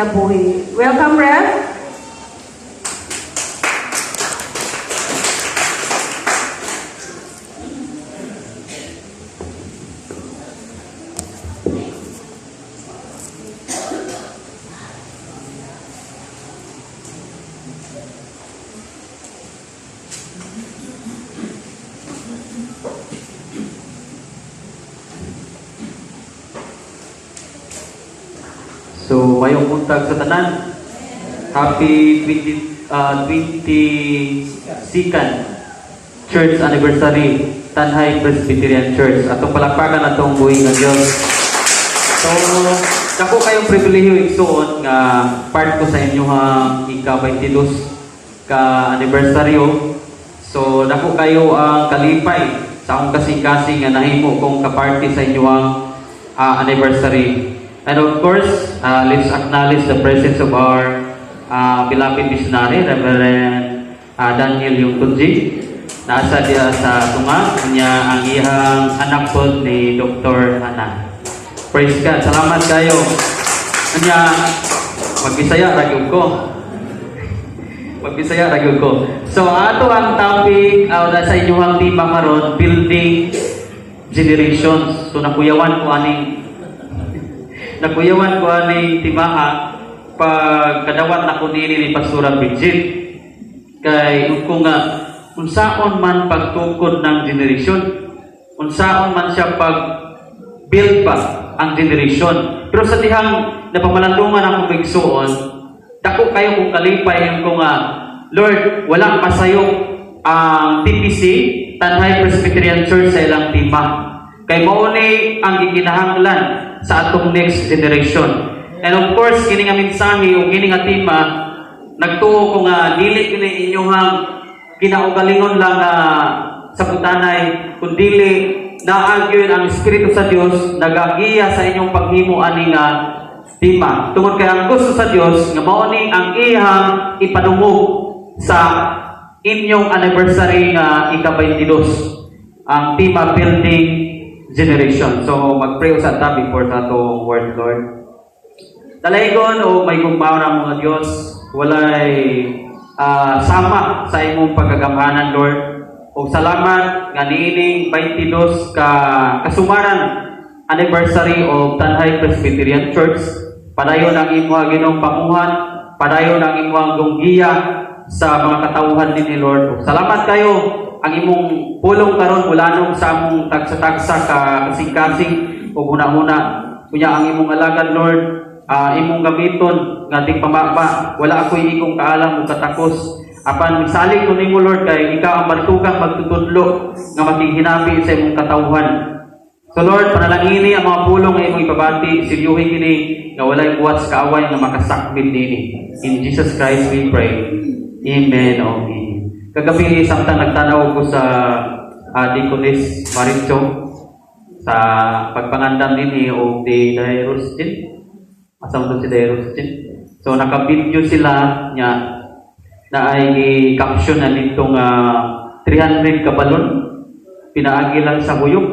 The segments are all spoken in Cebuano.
kinabuhi. Welcome, Rev. So, mayong buntag sa tanan. Happy 20, 22nd Church Anniversary, Tanjay Presbyterian Church. Atong palakpakan atong buhi nga Dios. So, dako kayong pribilehiyo, igsuon, nga part ko sa inyong ika-22 ka anibersaryo. So, dako kayo ang kalipay sa akong kasing-kasing nga nahimo kong kaparte sa inyong anniversary. And of course, let's acknowledge the presence of our beloved missionary, Reverend Daniel Yungtunji. Nasa diya sa tunga, niya ang iyang anak po ni Dr. Ana. Praise God. Salamat kayo. Kanya, magbisaya ra gyud ko. Magbisaya ra gyud ko. So ato ang topic sa inyong tema karon, building generations. So nakuyawan ko aning timaha pag kadawat na ko nini ni Pastora Bridget. Kay ko nga unsaon man pagtukod ng generation, unsaon man siya pag build pa ang generation. Pero sa dihang napamalandungan akong igsuon, dako kayo kung kalipay ko nga, Lord, walang pasayop ang TPC, Tanjay Presbyterian Church, sa ilang tema. Kay mao ni ang gikinahanglan sa atong next generation. And of course, kini nga mensahe o kini nga tema, nagtuo ko nga dili kini inyong kinaugalingon lang nga sa butanay, kundili naa gyud ang Espiritu sa Dios nagagiya sa inyong paghimo ani nga tema. Tungod kay ang gusto sa Dios nga mao ni ang iyang ipadungog sa inyong anniversary nga ika-22, ang tema building generation. So mag-pray usa ta before sa atong word. Lord, dalaygon o may gugmao na mga Dios, walay sama sa imong pagkagamhanan, Lord. O salamat nga niining 22 ka kasumaran anniversary of Tanjay Presbyterian Church. Padayon ang imong Ginoong pamuhan, padayon ang imong gunggiya sa mga katawhan nini, Lord. O salamat kayo ang imong pulong karon mulanong sa among tagsa-tagsa ka kasing-kasing o huna-huna. Kunya ang imong alagad, Lord, imong gamiton nga di pamaba. Wala ako'y ikong kaalam o katakos. Apan misalig ko nimo, Lord, kay ikaw ang bartugang magtutudlo nga makighinabi sa imong katawhan. So Lord, panalangini ang mga pulong nga imong ipabati, silyuhin kini nga walay buhat sa kaaway nga makasakmit nini. In Jesus Christ we pray. Amen. Okay. Kagabi samtang nagtanaw ko sa Deaconess Maricho sa pagpangandam nini og di Dairustin. Asa mo si Dairustin? So naka-video sila niya na ay caption na dito nga 300 ka balon pinaagi lang sa huyok.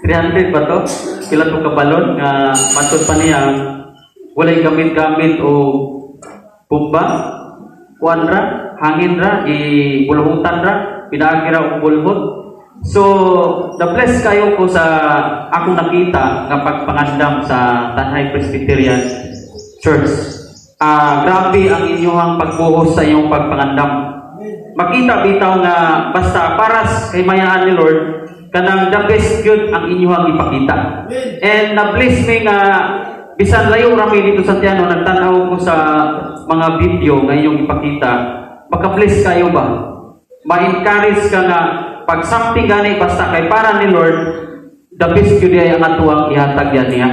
300 ba to? Pila to ka balon nga matod pa niya walay gamit-gamit o pumba, kuan ra, hangin ra, ibulhutan ra, pinaagi ra og bulhot. So, the bless kayo ko sa akong nakita nga pagpangandam sa Tanjay Presbyterian Church. Grabe ang inyong pagbuhos sa inyong pagpangandam. Makita bitaw nga basta paras kay mayaan ni Lord, kanang the best gyud ang inyong ipakita. And na-bless me nga bisan layo rami dito sa Tiano, nagtan-aw ko sa mga video nga inyong ipakita, maka-bless kayo ba? Ma-encourage ka nga pag something gani basta kay para ni Lord, the best gyud ay ang atuang ihatag yan niya.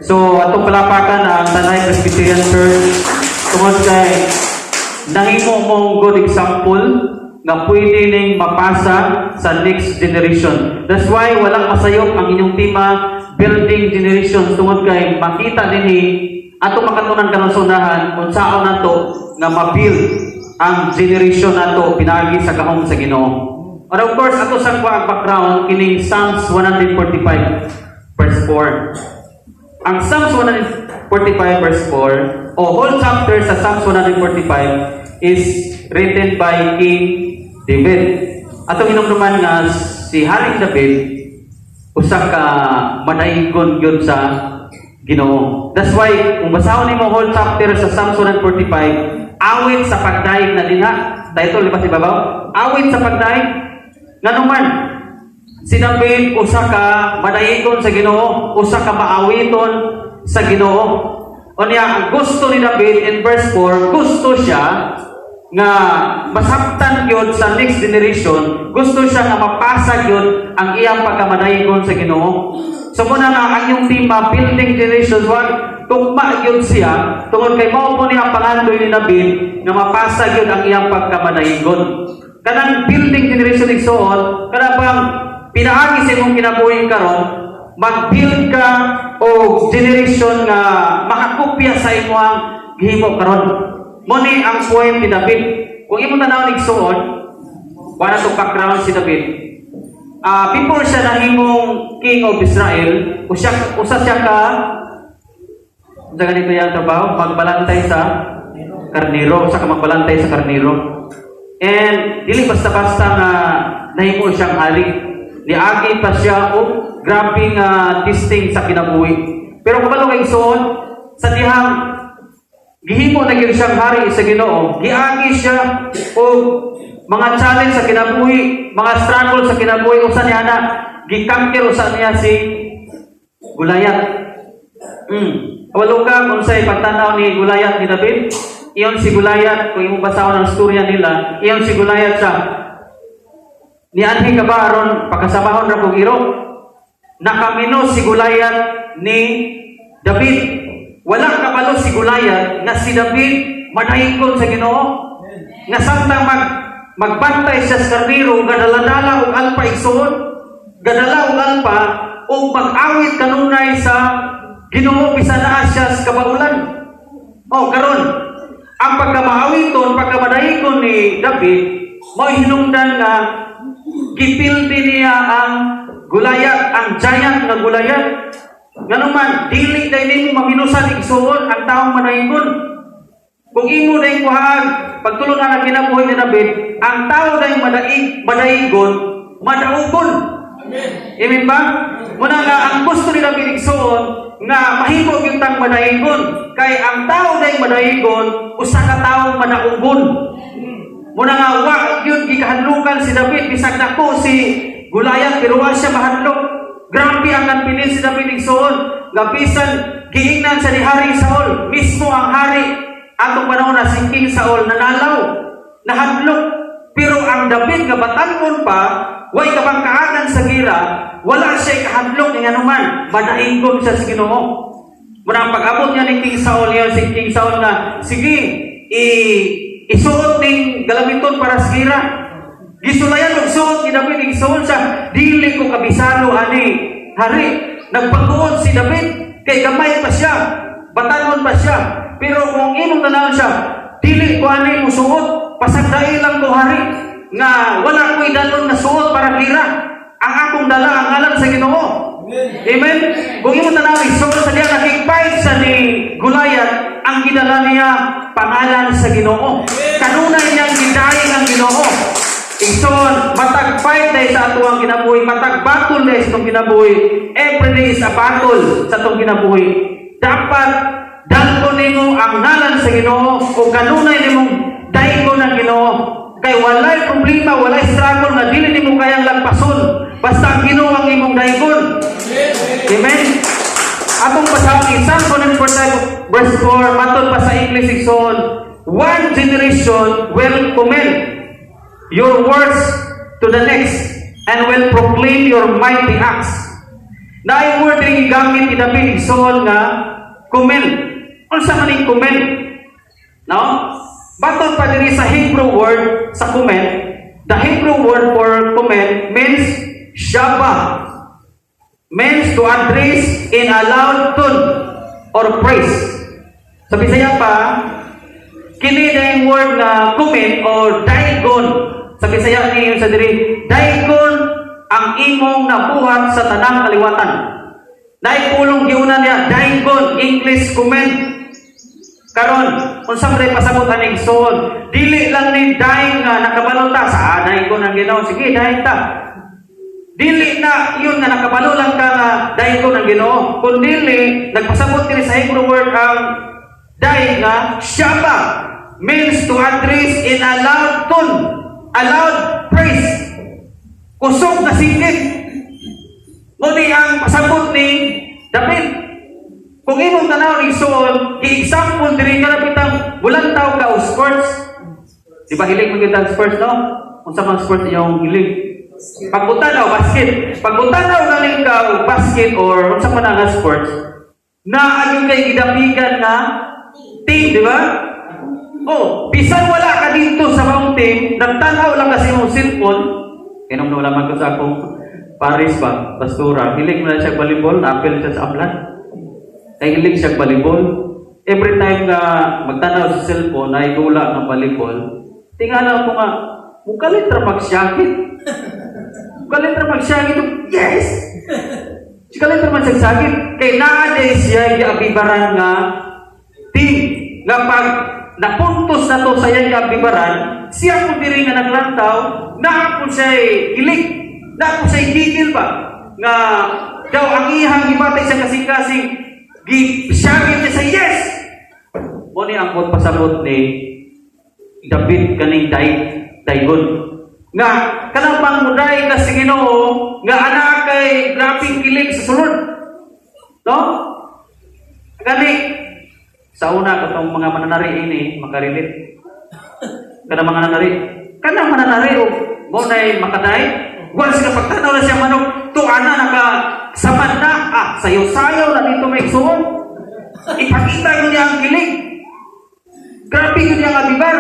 So atong palapakan ang Tanjay Presbyterian Church tungod kay nahimo mong good example nga pwede ning mapasa sa next generation. That's why walang masayop ang inyong tema building generations, tungod kay makita dinhi ato makatunan karon sa unahan unsaon nato nga ma-build ang generation nato pinaagi sa gahom sa Ginoo. And of course, ato sa kwa ang background kining Psalms 145 verse 4. Ang Psalms 145 verse 4 o whole chapter sa Psalms 145 is written by King David. Atong hinumduman nga si Haring David usa ka madaigon gyud sa Ginoo. That's why kung basahon nimo whole chapter sa Psalms 145, awit sa pagdaig na dinha. Title, di ba, sa ibabaw? Awit sa pagdaig. Ngano man, si David usa ka madaigon sa Ginoo, usa ka maawiton sa Ginoo. Unya ang gusto ni David in verse 4, gusto siya nga masabtan gyud sa next generation, gusto siya nga mapasa gyud ang iyang pagkamadaigon sa Ginoo. So mao na nga ang iyong tema, building generations, wag tugma gyud siya tungod kay mao po niya ang pangandoy ni David nga mapasa gyud ang iyang pagkamadaigon. Kanang building generation, igsoon, kana bang pinaagi sa imong kinabuhi karon, mag-build ka o generation nga makakopya sa imong gihimo karon. Mao ni ang point ni David. Kung imong tan-awon, igsoon, wala to background si David. Before siya nahimong king of Israel, usa siya ka sa ganito yung trabaho, magbalantay sa karniro, usa ka magbalantay sa karniro. And dili basta-basta nga nahimo siyang hari. Niagi pa siya og grabe nga testing sa kinabuhi. Pero kabalo kay, igsoon, sa dihang gihimo na gyud siyang hari sa Ginoo, giagi siya og mga challenge sa kinabuhi, mga struggle sa kinabuhi. Usa niya na gi-conquer usa niya si Goliath. Kabalo ka kung unsay pagtanaw ni Goliath ni David? Iyon si Goliath, kung imong basahon ang storya nila, iyon si Goliath sa nianhi ka ba aron pagkasamahon ra kog iro? Nakamino si Goliath ni David. Wala kabalo si Goliath nga si David madaigon sa Ginoo. Nga samtang magbantay siya sa karniro, gadala-dala og alpa, igsoon. Gadala og alpa ug mag-awit kanunay sa Ginoo bisan naa siya sa kabaulan. Oh, karon ang pagkamaawiton, pagkamadaigon ni David, mao hinungdan nga gipildi niya ang Goliath, ang giant nga Goliath. Nganuman, dili day nimo maminusan, igsuon, ang taong madaigon. Kung imo day kuhaan, pagtulong ang kinabuhi ni David, ang tao day madaigon, madaugon. Amen ba? Mao na nga ang gusto ni David, igsuon, nga mahimo gyud tang madaigon kay ang tao day madaigon usa ka tawo madaugon. Mao na nga wa gyud gikahadlukan si David bisag dako si Goliath, pero wa siya mahadlok. Grabe ang confidence si David, igsoon, nga bisan giingnan sa ni Hari Saul mismo, ang hari atong panahon na si King Saul, nanalaw, nahadlok. Pero ang David nga batan-on pa, way kabangkaanan sa gira, wala siya kahadlok nga anuman, madaigon siya sa Ginoo. Mao na ang pag-abot niya ni King Saul niya, si King Saul nga, "Sige, isuot ning galamiton para sa gira." Gisulayan og suot ni David, igsuon siya, "Dili ko kabisado ani, hari." Nagpagtuon si David, kay gamay pa siya, batan-on pa siya. Pero kung imong tanawon siya, "Dili ko ani musuot, pasagdai lang ko, hari, nga wala ko'y dalon na suot para gira. Ang akong dala ang ngalan sa Ginoo." Amen? Kung imong tanawon, igsuon sa diya nakig-fight sa ni Goliath, ang gidala niya pangalan sa Ginoo. Kanunay niyang gidaig ang Ginoo. Igsoon, matag fight dahil sa atuang kinabuhi, matag battle dahil sa atong kinabuhi. Every day is a battle sa atong kinabuhi. Dapat dalhon nimo ang ngalan sa Ginoo o kanunay nimong daigon ang Ginoo. Kay walay problema, walay struggle nga dili nimo kayang lagpason. Basta ang Ginoo ang imong daigon. Amen? Atong basahon Psalm 145 verse 4, matod pa sa English, igsoon, "One generation will commend your works to the next and will proclaim your mighty acts." Naay word rin gigamit ni David, igsoon, nga commend. Unsa man ning commend? No? Matod pa diri sa Hebrew word sa commend, the Hebrew word for commend means shabach, means to address in a loud tone or praise. Sa Bisaya pa, kini na yung word na commend or daigon. Sa Bisaya ni sa diri, daigon ang imong nabuhat sa tanang kaliwatan. Naay pulong giuna niya, daigon, English comment. Karon, unsa man pasabot aning igsoon? Dili lang ni daig nga nakabalo ta sa daigon ang Ginoo. Sige, daig ta. Dili na yun nga nakabalo lang ka nga daigon ang Ginoo. Kun dili, nagpasabot kini sa Hebrew word ang daig nga shaba means to address in a loud tone, a loud praise. Kusog na singit. Mao ni ang pasabot ni David. Kung imong tanaw ni igsoon, i-example diri ka bitang mulantaw ka og sports. Di ba hilig mo kita sports, no? Unsa man sports inyong hilig? Pag-tanaw basket. Pag-tanaw galing ka og basket or unsa man nga sports, naa gyud kay gidapigan nga team, di ba? Oh, bisan wala ka dito sa maong team, nagtanaw lang kasi imong cellphone. Kinom na wala man ko sa akong Paris ba, pastora. Hilig mo na siya volleyball, naapil siya sa amlan. Kay hilig siya volleyball. Every time nga magtanaw sa cellphone, ay gula ng volleyball, tingala ko nga, mukalit ra magsyakit. Mukalit ra magsyakit. Yes! Sikalit ra man siya sakit. Kay naa diay siya giabibaran nga team. Nga pag napuntos na to sa iyang giabibaran, siya po diri nga naglantaw, naa po siya kilig, naa po siya gigil ba? Nga daw ang iyang gibatay sa kasing-kasing, gisyagit niya sa yes! Mo ni ang pasabot ni David kaning daig daigon. Nga kanang pang muday ka sa Ginoo nga ana kay grabeng kilig sa sulod. No? Gani sa una katong mga mananari ini makarelate. Kanang mga nanari, kanang mananari og mo nay makaday, wala siya pagtanaw na siya manok, to ana naka samad na, ah, sayo-sayo na dito may igsoon. Ipakita yun niya ang kilig. Grabe yun niya ang abibar.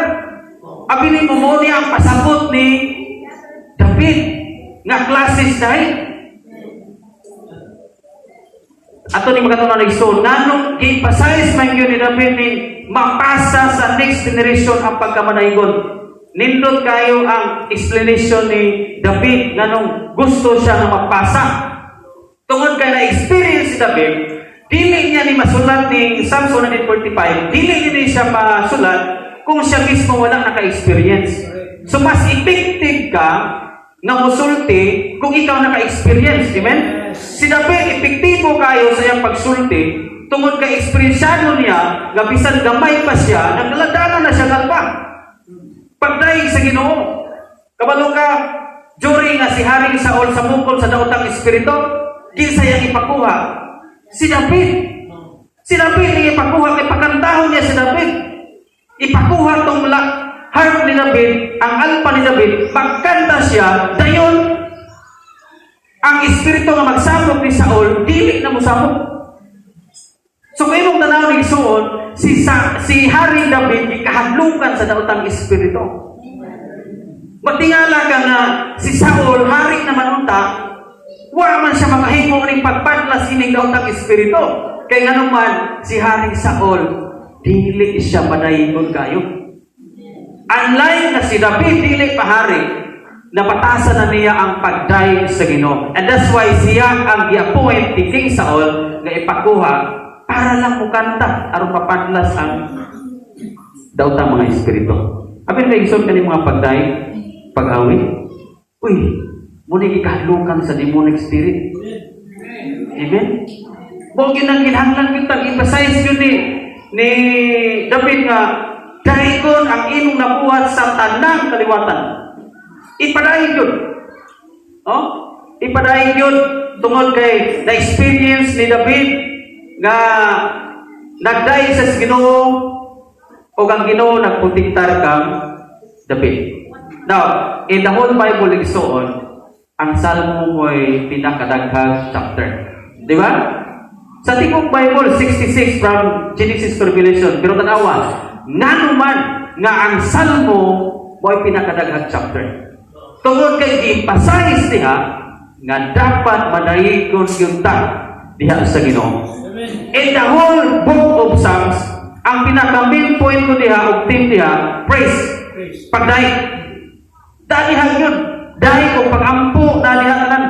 Abi ni mo mo niya ang pasabot ni David nga classes dahil. Ato ni makatunan ng igsoon, nganong gi-emphasize man yun ni David ni mapasa sa next generation ang pagkamanaygon. Nindot kayo ang explanation ni David nganong gusto siya nga mapasa. Tungod kay na-experience si David, dili niya ni masulat ni Psalms 145, dili niya ni siya masulat kung siya mismo wala naka-experience. So mas effective ka nga musulti kung ikaw naka-experience. Amen? Si David, epektibo kayo sa iyang pagsulti tungod kay eksperyensyano niya nga bisan gamay pa siya, nagladana na siya kalpa. Pagdaig sa Ginoo. Kabalo ka, during nga si Haring Saul sa bukol sa daotang espiritu, kinsa yang ipakuha? Si David. Si David ang ipakuha kay pakantahon niya si David. Ipakuha tong la, harp ni David, ang alpa ni David, magkanta siya, dayon ang espiritu nga magsabog ni Saul, dili na mosabog. So kung imong tanaw ni igsoon, si Haring David gikahadlukan sa daotang espiritu. Matingala ka nga si Saul, hari naman unta, wa man siya makahimo ning pagpadlas ining daotang espiritu. Kay nganuman si Haring Saul, dili siya manaygon kayo. Unlike na si David, dili pa hari, nabatasan na niya ang pagdaig sa Ginoo. And that's why siya ang gi-appoint ni King Saul nga ipakuha para lang mukanta aron mapadlas ang daotang mga espiritu. Apil kay igsoon kani mga pagdaig, pag-awit. Uy, muna gikahadlukan sa demonic spirit. Amen? Mao gyud ang kinahanglan gyud tag emphasize yun ni David nga daigon ang imong nabuhat sa tanang kaliwatan. Ipadayon yun. Oh? Ipadayon yun tungod kay na-experience ni David nga nagdaig sa Ginoo o ang Ginoo nagprotektar kang David. Now, in the whole Bible, igsoon, ang Salmo mo'y pinakadaghang chapter. Di ba? Sa tibuok Bible, 66 from Genesis to Revelation. Pero tanawa, ngano man nga ang Salmo mo'y pinakadaghang chapter? Tungod kay gi-emphasize diha nga dapat manaygon gyud ta diha sa Ginoo. In the whole book of Psalms, ang pinaka main point ko diha og theme diha, praise. Pagdaig. Dalihan yun. Dahil kung pag-ampo, dalihan tanan.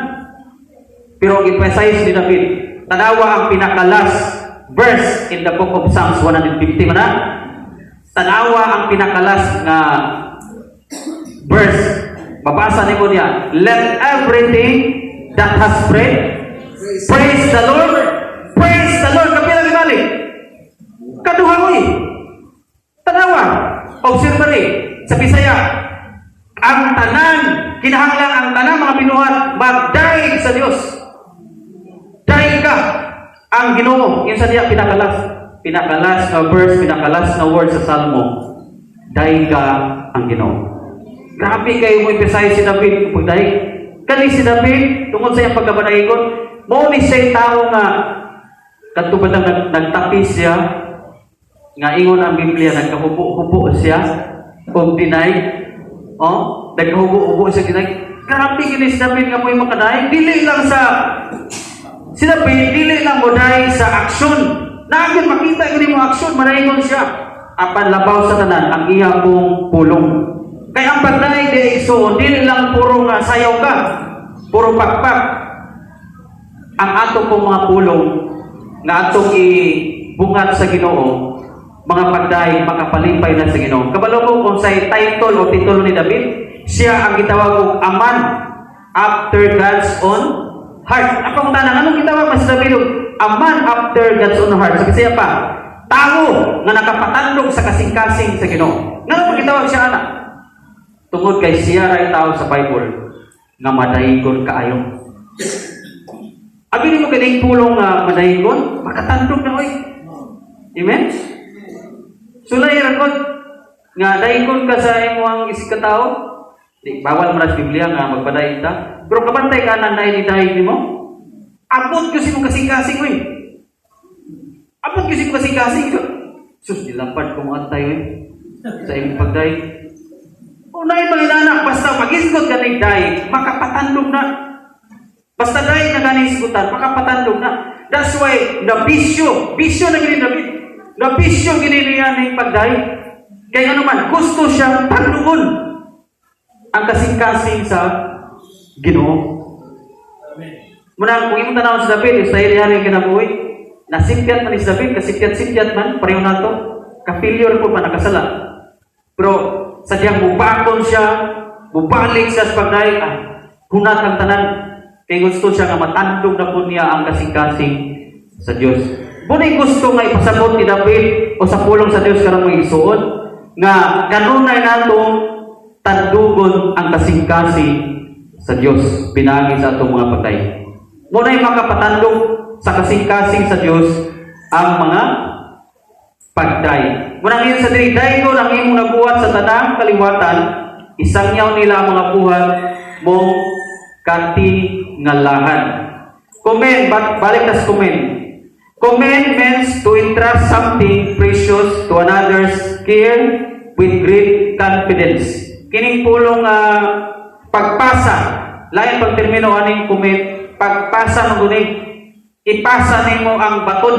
Pero ang emphasize ni David, Tanawa ang pinaka-last verse in the book of Psalms 150 man na. Tanawa ang pinaka-last nga verse. Mabasa nimo niya. "Let everything that has breath praise the Lord. Praise the Lord." Kapila gibalik? Kaduha, oy. Tanawa. Observe rin. Sa Bisaya, ang tanan, kinahanglan ang tanan mga binuhat, magdayeg sa Dios. Dayega ang Ginoo. Yun sa diya pinaka-last. Pinaka-last na verse, pinaka-last na word sa Salmo. Dayega ang Ginoo. Grabe kayo mo emphasize si David pagdayeg. Kani si David, tungod sa iyang pagkabanahigon, mao ni siya tao nga kadto ba nagtapis siya nga ingon ang Biblia, nagkahubo-hubo siya og deny, oh, nagkahubo-hubo siya deny. Grabe gini si David nga mo'y makadayeg. Dili lang sa si David, dili lang mo dahil sa aksyon. Naagin makita gini mo aksyon, manahingon siya. Apan labaw sa tanan ang iya pong pulong. Kay ang pagdayeg di igsoon, dili lang puro nga sayaw ka, puro pakpak. Ang ato pong mga pulong nga atong ibungat sa Ginoo, mga pagdayeg makapalipay na sa Ginoo. Kabalo ko kung sa title o titulo ni David, siya ang gitawag og a man after God's own heart. Ang pangutana, anong gitawag man si David og a man after God's own heart? Sa Bisaya pa, tao nga nakapatandog sa kasing-kasing sa Ginoo. Ngano gitawag siya ana? Tungod kay siya ray tao sa Bible nga madaygon kaayo. Abi nimo kining pulong nga madaygon, makatandog na, oy. Amen? Sulay ra gud nga daygon ka sa imong isig ka tao. Di bawal man sa Biblia nga magpadayeg ta. Pero kabantay ka na naay nidayeg nimo. Abot ko si mo kasing-kasing, oy. Abot ko si mo kasing-kasing. Sus, nilapad ko mo antay, oy, sa imong pagdayeg. O naay mga inanak, basta magisgot ka ng dayeg, makapatandog na. Basta dayeg na gani isgutan, makapatandog na. That's why, nabisyo, bisyo na gini David. Nabisyo gini niya ng pagdayeg. Kaya ano man, gusto siyang tandugon ang kasing-kasing sa Ginoo. Muna, kung imong tanawon si David, sa iya rin kinabuhi, nasipyat man ni si David, kasipyat-sipyat man, pareho nato, ka-failure po man, nakasala. Pero, sadyang mubakon siya, mubalik siya sa pagdayeg, ah, hunat ang tanan. Kay gusto siya nga matandog na po niya ang kasing-kasing sa Dios. Bunay gusto nga ipasabot ni David o sa pulong sa Dios karong mga igsuon nga kanunay natong tandugon ang kasing-kasing sa Dios pinaagi sa atong mga pagdayeg. Muna'y makapatandog sa kasing-kasing sa Dios ang mga pagdayeg. Muna ngayon sa diri, "Daygon ang imong nabuhat sa tanang kaliwatan, isangyaw nila ang mga buhat mong katingalahan." Commend, balik tas commend. Commend means to entrust something precious to another's care with great confidence. Kining pulong pagpasa, lain pag termino aning commend, pagpasa maguni, ipasa nimo ang baton.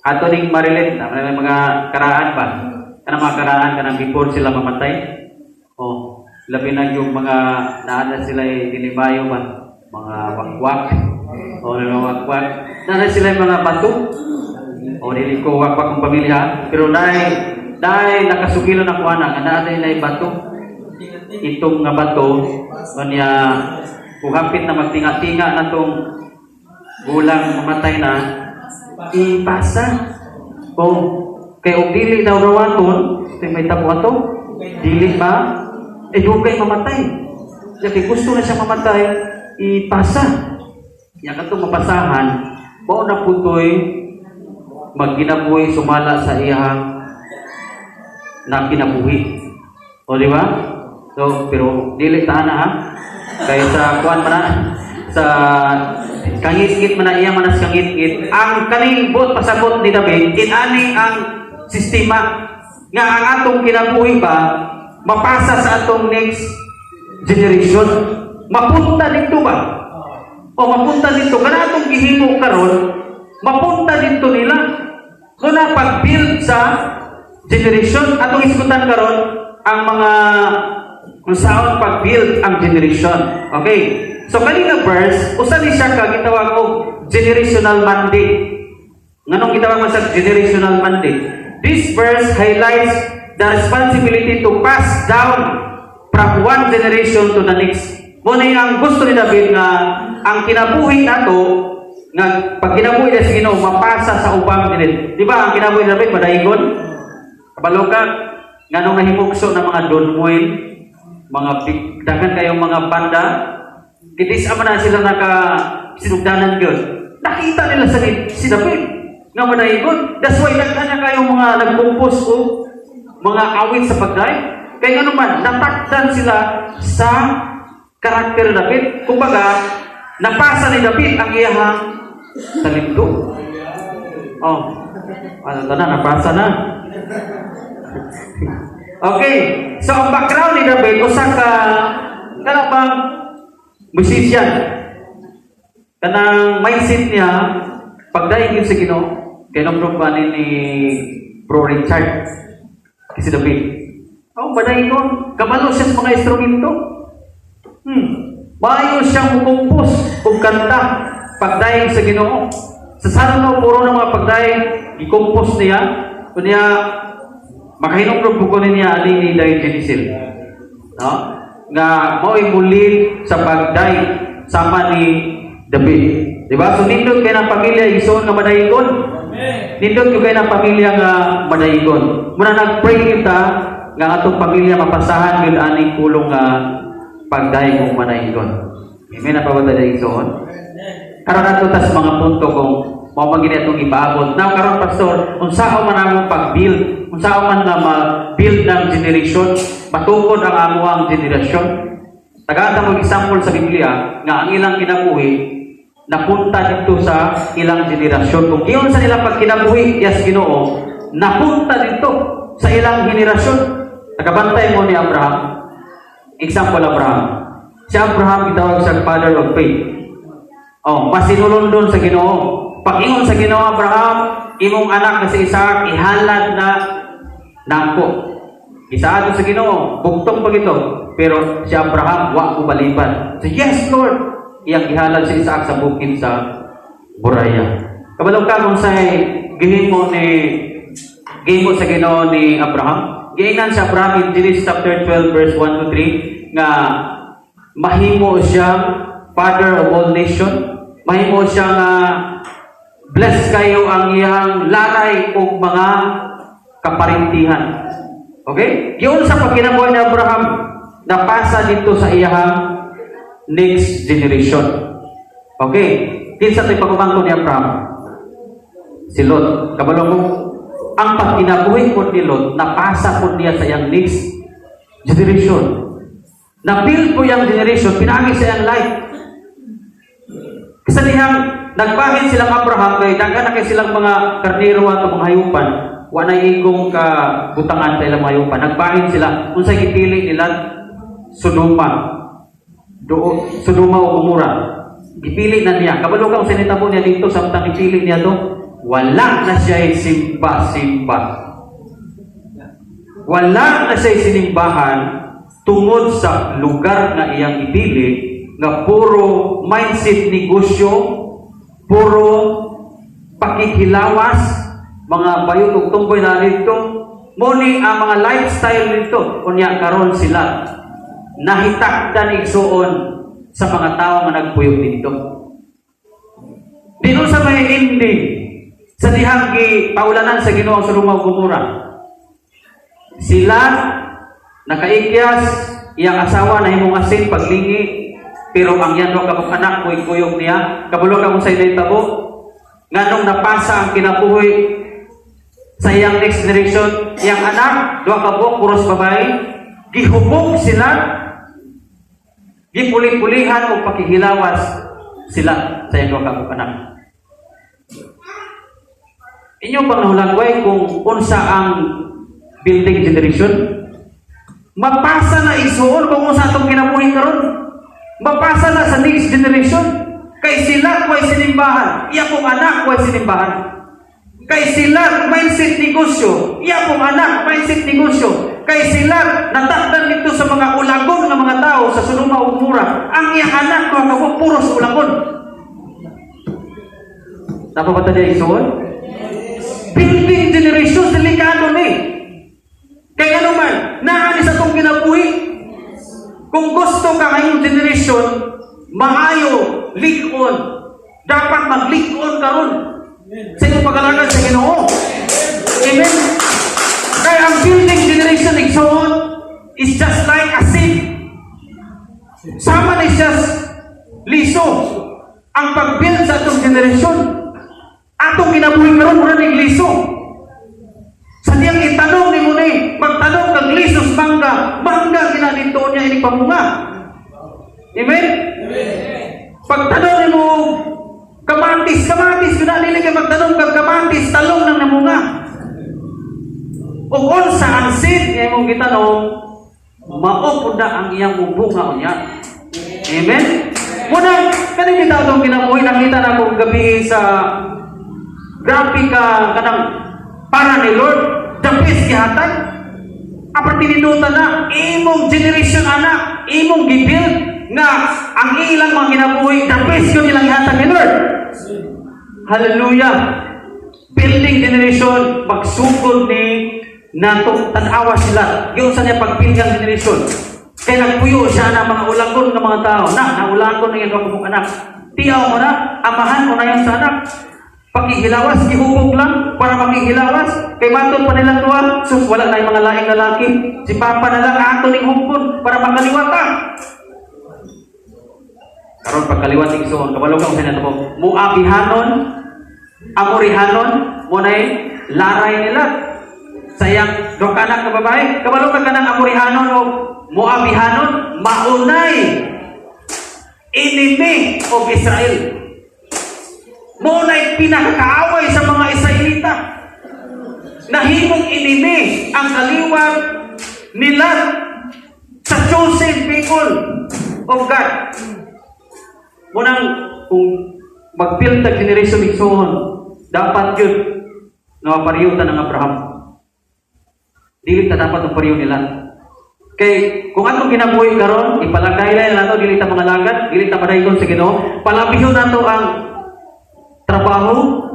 Ato ning Marilyn, na mga karaan ba? Kanang mga karaan, kanang before sila mamatay. Oh, labi na yung mga naana sila dinibayo ba? Mga wakwak. O, mga wakwak. Naana sila yung mga bato. O, dili ko wakwak ang pamilya. Pero dahil nakasugilo na kuha na, nga naa na bato. Itong nga bato, kanya, kung hapit na magtinga-tinga na tong gulang mamatay na, ipasa. O, kay og dili daw rawaton, kay may tabo ato, dili ba? Eh, dugay mamatay. Kaya kay gusto na siya mamatay, ipasa. Ya katong mapasahan, mao na putoy magginabuhi sumala sa iyang na kinabuhi. O, di ba? So, pero dili ta na ha. Kay sa kuan man na, sa kangit-ngit man na iya man na sa kangit-ngit. Ang kaning buot pasabot ni David, inani ang sistema nga ang atong kinabuhi ba mapasa sa atong next generation. Mapunta dito ba? O mapunta dito kana atong gihimo karon, mapunta dito nila. Muna pag-build sa generation atong isgutan karon ang mga kung saan pag-build ang generation. Okay. So kani nga verse, usa ni siya ka gitawag og generational mandate. Nganong gitawag man sa generational mandate? This verse highlights the responsibility to pass down from one generation to the next. Mao na ang gusto ni David nga ang kinabuhi nato nga pag kinabuhi na sa Ginoo mapasa sa ubang dinit. Di ba ang kinabuhi ni David madaygon? Kabalo ka nganong nahimugso ng mga Don Moen, mga big, daghan kayong mga banda, kitis man na sila naka sinugdanan gyud. Nakita nila sa si David nga madaygon. That's why daghan na kayong mga nagkumpos o mga awit sa pagdaig. Kay ngano man, natakdan sila sa karakter ni David. Kumbaga, napasa ni David ang iyahang talento. Oh, ano na, napasa na. Okay, so ang background ni David, usa ka kana bang musician. Kanang mindset niya, pagdaig yun sa Ginoo, kay nung pa ni Bro Richard, si David. Oh, badaygon, kabalo siya sa mga instrumento. Maayo siyang mukumpos og kanta pagdaig sa Ginoo. Sa Salmo, puro ng mga pagdaig, i-compose niya. Kunya, makahinumdom po ko niya ani ni Day Genesil. No? Nga mao'y mulid sa pagdaig sama ni David. Di ba? So nindot kay ng pamilya igsoon nga madaygon. Nindot kay ng pamilya nga madaygon. Muna nag-pray kita nga atong pamilya mapasahan gyud aning pulong nga pagdaig ug manaygon. Amen na pa ba tayo, igsoon? Karon ato tas mga punto kung mao man gini atong ipaabot. Now karon, pastor, unsaon man among pag-build? Unsaon man nga ma-build ng generation, matukod ang amuang generasyon? Tagaan ta mo example sa Biblia nga ang ilang kinabuhi napunta dito sa ilang generasyon. Kung iyon sa nila pagkinabuhi, yes Ginoo, napunta dito sa ilang henerasyon. Nakabantay mo ni Abraham. Example, Abraham. Si Abraham gitawag sa father of faith. Oh, masinulondon sa Ginoo. Pag-ingon sa Ginoo, "Abraham, imong anak na si Isaac ihalad na nako." Isaad sa Ginoo, bugtong pag ito. Pero si Abraham wa ko baliban. So, "Yes, Lord." Iyang gihalad si Isaac sa bukid sa Moriah. Kabalo ka kung sa gihimo sa Ginoo ni Abraham? Giingnan sa Abraham in Genesis chapter 12 verse 1 to 3 nga mahimo siyang father of all nation, mahimo siyang bless kayo ang iyang laray ug mga kaparintihan. Okay? Yun sa pagkinabuhi ni Abraham, napasa dito sa iyang next generation. Okay? Kinsa to'y pag-umangkon ni Abraham? Si Lot. Kabalo mo, ang pagkinabuhi po ni Lot, napasa po niya sa iyang next generation. Na-build po yung generation, pinagi sa iyang life. Kasi dihang nagbahin silang Abraham kay daghan na kay silang mga karnero at mga hayupan. Wa na igong ka butangan sa ilang mga hayupan. Nagbahin sila unsay gipili nila? Sodoma. Do Sodoma o Gomora. Gipili na niya. Kabalo ka kung sinitabo niya dito samtang gipili niya to? Wala na siya simba-simba. Wala na siya sinimbahan tungod sa lugar nga iyang ipili nga puro mindset negosyo, puro pakikilawas, mga bayot ug tumboy na dito. Muni ang mga lifestyle dito. Unya karon sila nahitakdan, igsuon, sa mga tao nga nagpuyok dito. Dino sa may ending sa dihang gipaulanan sa Ginoo ang Sodoma ug Gomora. Sila nakaikyas, iyang asawa nahimong asin paglingi, pero ang iyang duha ka anak kuyog niya. Kabalo ka kung sa tabo nganong napasa ang kinabuhi sa iyang next generation? Iyang anak duha ka buok, puros babae, gihubog sila, gipuli-pulihan o pakihilawas sila sa iyang duha ka buok anak. Inyo bang nahulagway kung unsa ang building generation? Mapasa na, igsuon, kung unsa atong kinabuhi karon. Mapasa na sa next generation. Kay sila way sinimbahan, iya pong anak way sinimbahan. Kay sila mindset negosyo, iya pong anak mindset negosyo. Kay sila natakdan dito sa mga ulagon nga mga tao sa Sodoma ug Gomora. Ang iyang anak ko ka puros ulakon. Tama ba tayo, isuon? Building generation, delikado ni. Kaya ano man, naa ni sa atong kinabuhi. Kung gusto ka ngayong generation, maayo, lig-on. Dapat maglig-on karon sa imong pag-alagad sa Ginoo. Amen. Kaya ang building generation, igsoon, is just like a seed. Sama ni siya liso ang pag-build sa atong generation. Atong kinabuhi karon mura ning liso. Sa diyang itanong ni mo ni, magtanong kag lisos mangga, mangga ginadito niya ini pamunga. Amen? Pagtanong ni mo kamatis, kamatis gina dili kay magtanong kag kamatis, talong nang namunga. Ug unsa ang seed nga imong gitanong, mao pud na ang iyang mubunga unya. Amen? Muna, kaning bitaw atong kinabuhi, nakita na kong gabi sa grapika kanang para ni Lord, the best gihatag. Apan tinindutan na, imong generation anak, imong gibuild nga ang ilang mga kinabuhi, the best yun ilang gihatag ni Lord. Hallelujah! Building generation, pagsugod ni nato, tan-awa sila. Yung sa niya pag-build ang generation. Kaya nagpuyo siya na mga ulagon ng mga tao. Na, naulagon na yung akong anak. Tiyaw mo na, amahan mo na yung sa anak. Pakihilawas, gihubog lang para makihilawas. Kay matod pa nilang tuwa, sus, wala na yung mga laing lalaki. Si Papa na lang ato ning hugpon para makaliwat ta. Karon pagkaliwat igsoon, kabalo ka kung sa mo, Moabihanon, Amorihanon, mo nay laray nila. Sayang duha ka anak ka babae, kabalo ka kanang Amorihanon o Moabihanon, maunay enemy of Israel. Maunay pinakakaaway sa mga Israelita. Nahimong enemy ang kaliwat nila sa chosen people of God. Munang kung mag-build ta generation igsoon, dapat yun nga mapariyo ta ng Abraham. Dili ta dapat ang pariyo nila. Kay kung atong kinabuhi karon, ipalagay na nato dili ta mga lagad, dili ta madaygon sa Ginoo, palabihon nato ang trabaho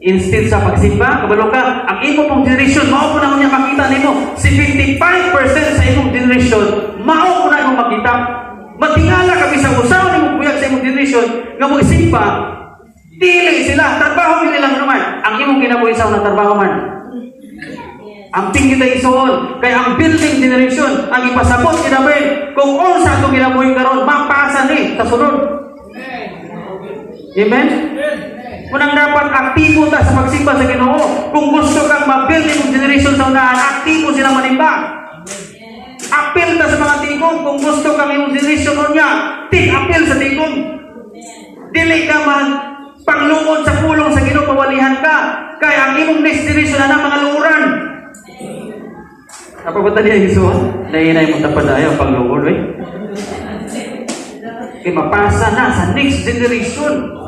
instead sa pagsimba, kabalo ka, ang imo pong generation, mao po na niya makita nimo. 75% sa imong generation, mao po na imong makita. Matingala ka bisag usaon nimo buyag sa imong generation nga mo isimba, dili sila, trabaho nila lang naman. Ang imong kinabuhi sa unang trabaho man. Ang tingin kita isuon, kay ang building generation, ang ipasabot kinabuhi, kung unsa atong kinabuhi karon, mapasa ni sa sunod. Amen? Unang dapat aktibo ta sa pagsimba sa Ginoo. Kung gusto kang ma-build imong generation sa unahan, aktibo sila manimba. Apil ta sa mga tigong. Kung gusto kang imong generation unya, tig apil sa tigong. Dili ka man pangluod sa pulong sa Ginoo, pawalihan ka. Kay ang imong next generation na mga luoran. Apa ba tali iso? Nainay mo tapad ayo pangluod we. Kay mapasa na sa next generation.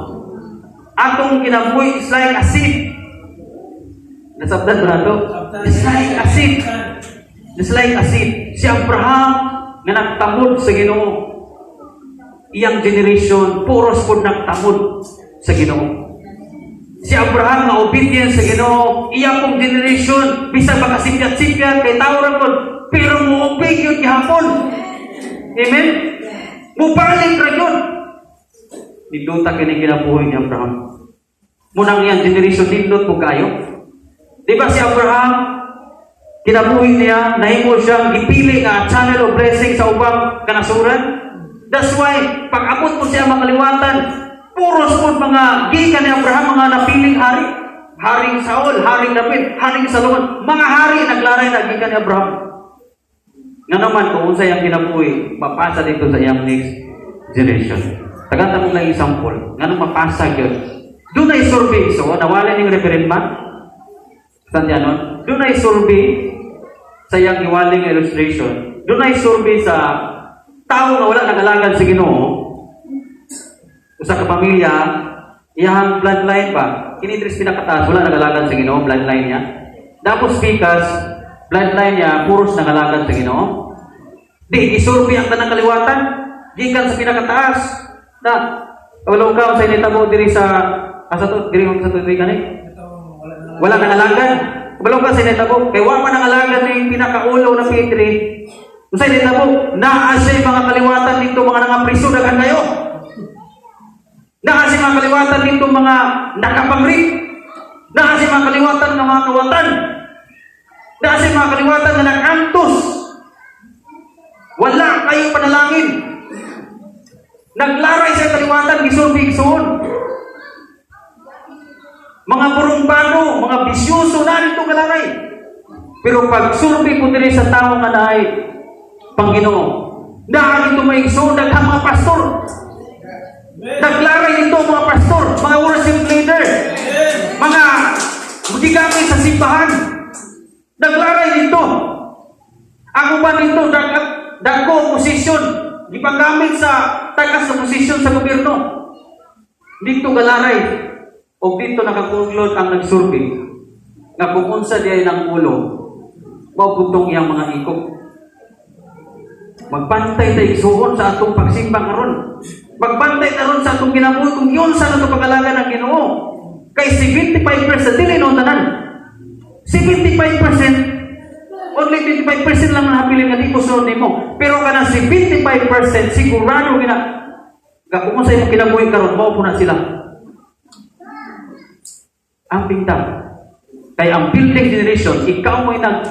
Atong kinabuhi is like a seed. Nasabdan ba nato? It's like a seed. It's like a seed. Si Abraham nga nagtamod sa Ginoo. Iyang generation puros pud nagtamod sa Ginoo. Si Abraham nga obedient sa Ginoo, iya pong generation bisag makasipyat-sipyat kay tao ra pud, pero mo-obey yun gihapon. Amen? Mubalik ra yun. Nindota kini kinabuhi ni Abraham. Munang iyang generation nindot po kayo. Di ba si Abraham, kinabuhi niya, nahimo siyang gipili nga channel of blessing sa ubang kanasuran? That's why, pag abot mo siya makaliwatan, puros po mga gikan ni Abraham, mga napiling hari. Haring Saul, Haring David, Haring Solomon, mga hari naglaray na gikan ni Abraham. Nga naman, kung unsay ang kinabuhi, mapasa dito sa iyang next generation. Tagata mo lang example, nga nung mapasa yun. Doon ay survey, so nawala ning referent man. Saan yan nun? Doon ay survey sa iyang iwaling illustration. Doon ay survey sa tao nga wala nag-alagad sa Ginoo. Usa ka pamilya, iyang bloodline ba? Kini diri sa pinakataas, wala nag-alagad sa Ginoo, bloodline niya. Tapos pikas, bloodline niya, puros nag-alagad sa Ginoo. Di, isurvey ang tanang kaliwatan. Gikan sa pinakataas. Na, wala ka sa nitabo diri sa asa to diri sa to diri kani. Wala nang alagad. Kabalo ka sa nitabo kay wa man ang alagad ni pinakaulo na Petri. Unsay nitabo? Naa siya mga kaliwatan dito, mga nangapriso, daghan kayo. Naa siya mga kaliwatan dito, mga nakapang-rape. Naa siya mga kaliwatan nga mga kawatan. Naa siya mga kaliwatan nga nakantos. Wala kayong panalangin. Naglaray sa kaliwatan, gisulti, igsuon. Mga burumbano, mga bisyoso na dito kalaray. Pero pag sulti po diri sa tao nga naay pang-Ginoo, naa dito may igsuon, daghang mga pastor. Naglaray dito mga pastor, mga worship leader, mga gigamit sa simbahan. Naglaray dito. Ang uban dito, dagko ang posisyon, gipagamit sa tagas na posisyon sa gobyerno. Dito galaray, o dito nakakunglod ang nagsurvey, nga kung unsa diay ng ulo, mao putong iyang mga ikog. Magbantay ta, igsuon, sa atong pagsimba karon. Magbantay ta ron sa atong kinabuhi kung yun sa ato pag-alaga ng Ginoo. Kay 75% dili no tanan. 75%, only 25% lang ang habilin nga di ko sunod nimo. Pero kanang 75%, sigurado gina nga kung sa imong kinabuhi karon, mao po na sila. Ang bintang. Kay ang building generation, ikaw mo'y nag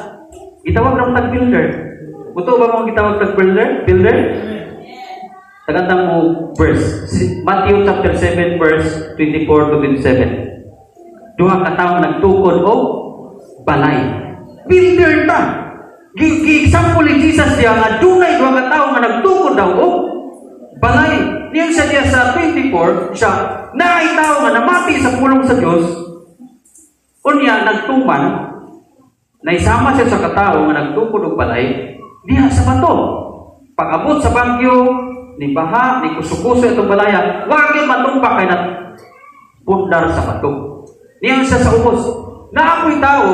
gitawag ra tag builder. Buto ba mo gitawag tag builder? Builder? Tagantang mo verse. Matthew chapter 7 verse 24 to 27. Duha ka tawo nagtukod og balay. Builder ta. Gi-example ni Jesus diya nga dunay duha ka tawo nga nagtukod daw og balay. Niyon siya diya sa 24, siya naay tawo nga namati sa pulong sa Dios. Unya nagtuman, naisama siya sa katao nga nagtukod og balay diha sa bato. Pag-abot sa bagyo, ni baha, ni kusukuso itong balaya, wag yun matumba kay na pundar sa bato. Niyan siya sa ubos. Naapoy tao,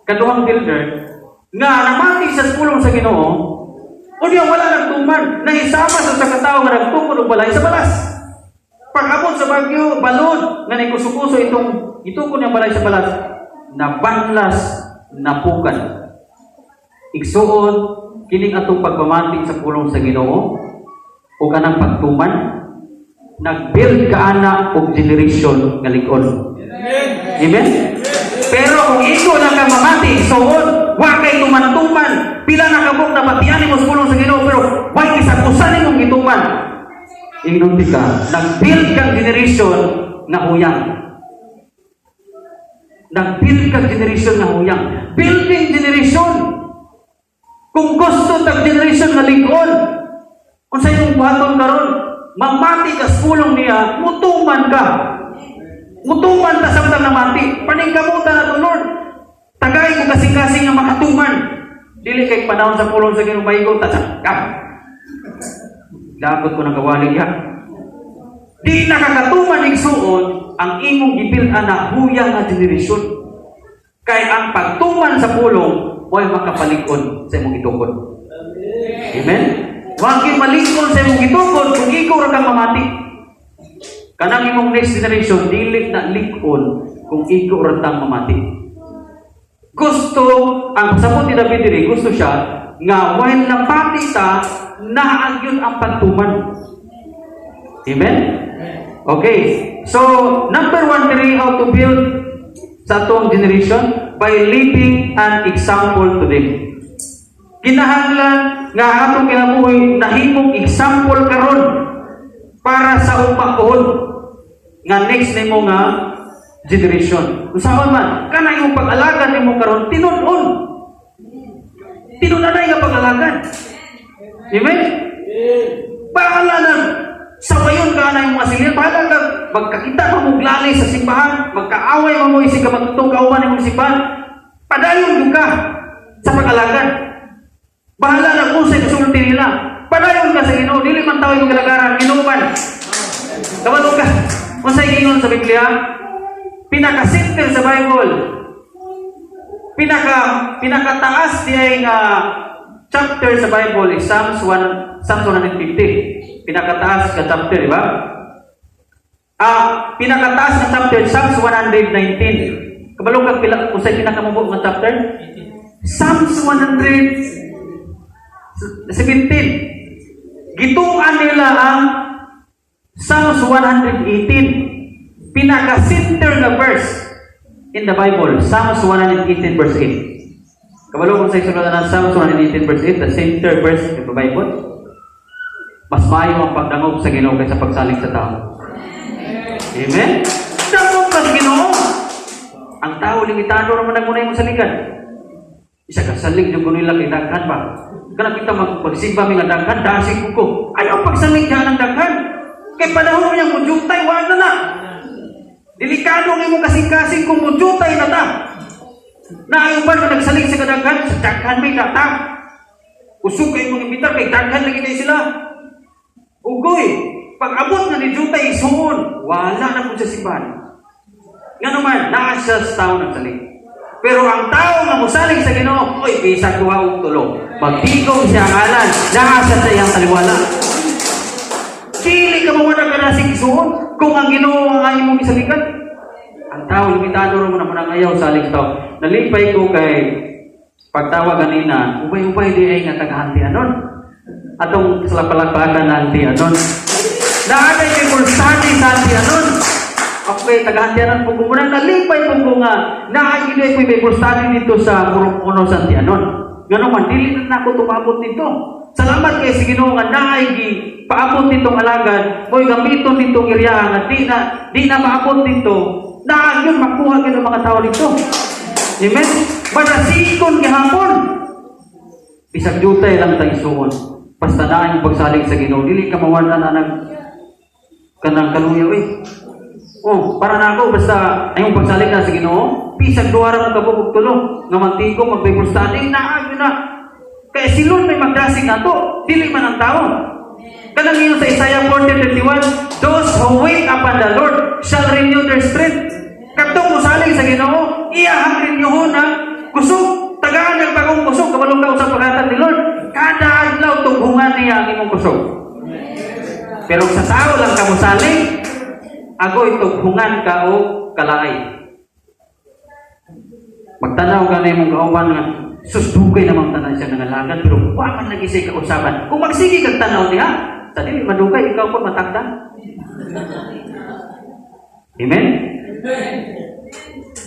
kaduhang builder, nga namati sa pulong sa Ginoo, unya wala nagtuman, naisama sa sa katao nga nagtukod og balay sa balas. Pag-abot sa bagyo, balod, nga nikusukuso itong itukod niya balay sa balas, nabanlas, napukan. Igsuon, kining atong pagpamati sa pulong sa Ginoo, o kanang pagtuman, nag-build ka ana og generation nga lig-on. Amen? Pero kung ikaw lang kang mamati, igsuon, wa kay tuman-tuman, pila na kabuk na batian nimo sa pulong sa Ginoo, pero way kisag-usa nimong gituman. Ingnon ka, nag-build kang generation nga huyang. Nag-build kang generation nga huyang. Building generation. Kung gusto tag generation nga lig-on, kung sa imong buhaton karon, mamati ka sa pulong niya, mutuman ka. Mutuman ta samtang namati. Paningkamutan na to, Lord. Tagay ko kasing-kasing nga makatuman. Dili kay panahon sa pulong sa Ginoo maigo ta sa kam. Dapat ko nang kawali ya. Di nakakatuman, igsuon, ang imong gibuild na huyang nga generasyon. Kay ang pagtuman sa pulong mo'y makapalig-on sa imong gitukod. Amen? Wa gyud malig-on sa imong gitukod kung ikaw ra kang mamati. Kanang imong next generation dili na lig-on kung ikaw ra tang mamati. Gusto ang pasabot ni David diri, gusto siya nga while napati ta, naa gyud ang pagtuman. Amen? Okay. So, number one diri, how to build sa atong generation: by living an example to them. Kinahanglan nga ang atong kinabuhi nahimong example karon para sa upakuhon nga next nimo nga generation. Unsaon man, kana imong pag-alagad nimo karon tinud-on. Tinud-anay nga pag-alagad. Amen? Bahala na sawayon ka na yung mga silya. Bahala ka, magkakita ka mo glali sa simbahan, magkaaway mo mo isig ka matutong kauban imong simbahan. Padayon gyud ka sa pag-alagad. Bahala na kung sa kasulti nila. Padayon ka sa Ginoo, dili man tao imong galagaran, Ginoo man. Kabalo ka. Unsay giingon sa Biblia? Pinaka-center sa Bible. Pinakataas diay nga chapter sa Bible is Psalms 1, Psalms 150. Pinakataas ka chapter, di ba? Ah, pinakataas na chapter, Psalms 119. Kabalo ka pila unsay pinakamubo nga chapter? Psalms 117. Gituan nila ang Psalms 118. Pinaka-center na verse in the Bible, Psalms 118 verse 8. Kabalo kung sa isulat ng Psalms 118 verse 8, the center verse in the Bible. Mas maayo ang pagdangog sa Ginoo kaysa pagsalig sa tao. Amen? Dangog ka sa Ginoo. Ang tao limitado naman ang unay mong saligan. Isa ka salig jud ko nila kay daghan ba. Kana kita magsimba mi nga daghan, dasig ko ko. Ayaw pagsalig diyan ang daghan. Kay panahon niyang mujutay, wala na na. Delikado ang imong kasing-kasing kung mujutay na ta. Na ayaw ba na nagsalig sa kadaghan? Sa daghan may data. Usog kayo mga imbitar, kay daghan lagi kayo sila. Ugoy, pag abot na ni jutay isuon, wala na po sa simbahan. Nga naman, naa siya sa tao nagsalig. Pero ang tao nga mosalig sa Ginoo, oy, bisag duha og tulo. Magtigom siya ang alan, naa siya sa iyang taliwala. Dili ka mawala ka na isuon kung ang Ginoo ang imong isaligan. Ang tao, limitado ro mo na manang ayaw salig sa tao. Nalipay ko kay pagtawag ganina, ubay-ubay di ay nga taga anon. Atong sa palakpakan na anon. Naanay kay study sa anon. Okay, taga Antianon po ko muna. Nalipay po ko nga naay ko Bible study dito sa Purok Uno sa Antianon. Ngano man, dili na nako tumabot dito. Salamat kay sa Ginoo nga naay gi paabot ditong alagad, mo'y gamiton ditong area nga di na maabot dito. Naa yun makuha gyud ang mga tao dito. Amen? Manasikon gihapon. Bisag jutay lang tayo isuon. Basta na yung pagsalig sa Ginoo, dili ka mawala na nag kanang kaluyaw eh. Oh, para na ako basta ayong pagsalig na sa Ginoo, bisag duha ra mo kabuok og tulo nga mantigo mag Bible study naa gyud na. Kaya si Lord may magdasig nato, dili man ang tao. Kanang ingon sa Isaiah 40:31, "Those who wait upon the Lord shall renew their strength." Kadtong mosalig sa Ginoo, iyahang renewhon na kusog, tagaan ng bagong kusog, kabalo ka sa paghatag ni Lord. Kada adlaw tughungan niya ang imong kusog. Pero sa tao lang ka mosalig, agoy tughungan ka o kalaay. Magtanaw ka na imong kauban nga, sus, dugay namang tanan siya nangalagad, pero wa man lagi siya kausaban. Kung magsige kag tanaw niya, sa dili madugay, ikaw po matagda. Amen?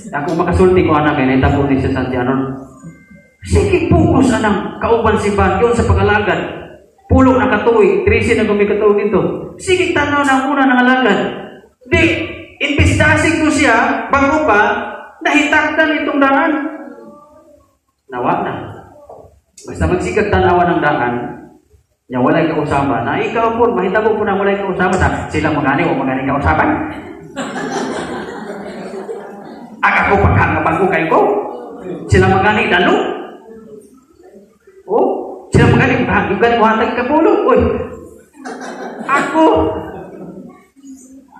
Ako makasulti ko anak, kay nahitabo ni siya sa Antianon. Sige, focus anang kauban si Bagyon sa pag-alagad. Pulong na katuig, 13 na gumi katuig dito. Sige, tanaw na ang una ng alagad. Di, imbis dasig ko siya, bago pa, nahitakdan itong daan. Nawa na. Basta magsikag tanawa ng daan, nya walay kausaban, na ikaw po, mahitabo po na walay kausaban, na sila magani o magani kausaban. Aga ko pagkakabago kay ko. Sila magani dalo. Oh, sila magani bahagi gani mo hatag ka pulo. Oy. Ako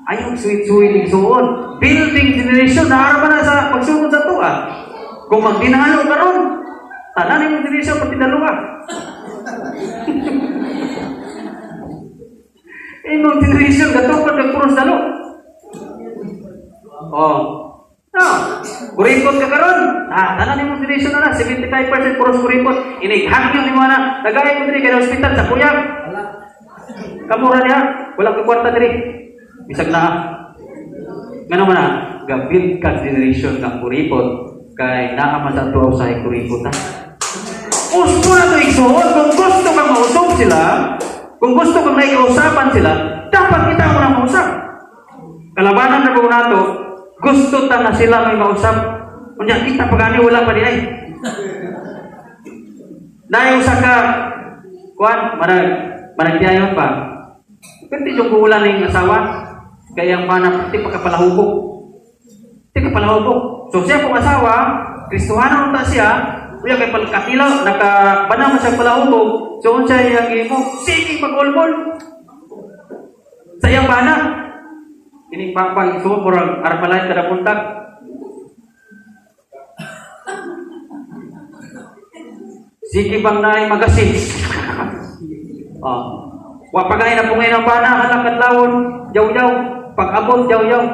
ayaw suwit-suwit igsuon. Building generation, naara na sa pagsunod sa tuwa. Kung magdinalo karon, tanan imong generation pati dalo ka. Imong generation gatukod kag puros dalo. Oh. No. Kuripot ka karon. Ah, tanan imong generation na na 75% puros kuripot. Inighangyo nimo na. Tagay mo diri kay hospital sa kuyang. Kamura niya, wala ka kwarta diri. Bisag na. Ngano man na, gabil ka generation nga kuripot kay naa man sa tuaw sa kuripot ha. Usbo na to igsuon, kung gusto kang mausog sila, kung gusto kang naikausapan sila, dapat kita mo na mausap. Kalabanan na po nato, gusto ta na sila may mausap. Unya kita pagani wala pa di ay. Dahil usa ka kuan manag managtiayon pa. Pwede yung kuulan ng asawa kaya ang mana ti pagkapalahubog. Ti kapalahubog. So siya pong asawa, Kristohano ta siya, uya kay palkatilaw nakabana man siya palahubog. So unsa iyang imo? Sige pag-ulmol. Sa iyang bana. Kining pangpang isuo murag armalay kada buntag. Sige bang naay magasin? Oh. Wa pa gani na pungay ng bana, hala kadlawon, yaw-yaw, pag-abot, yaw-yaw.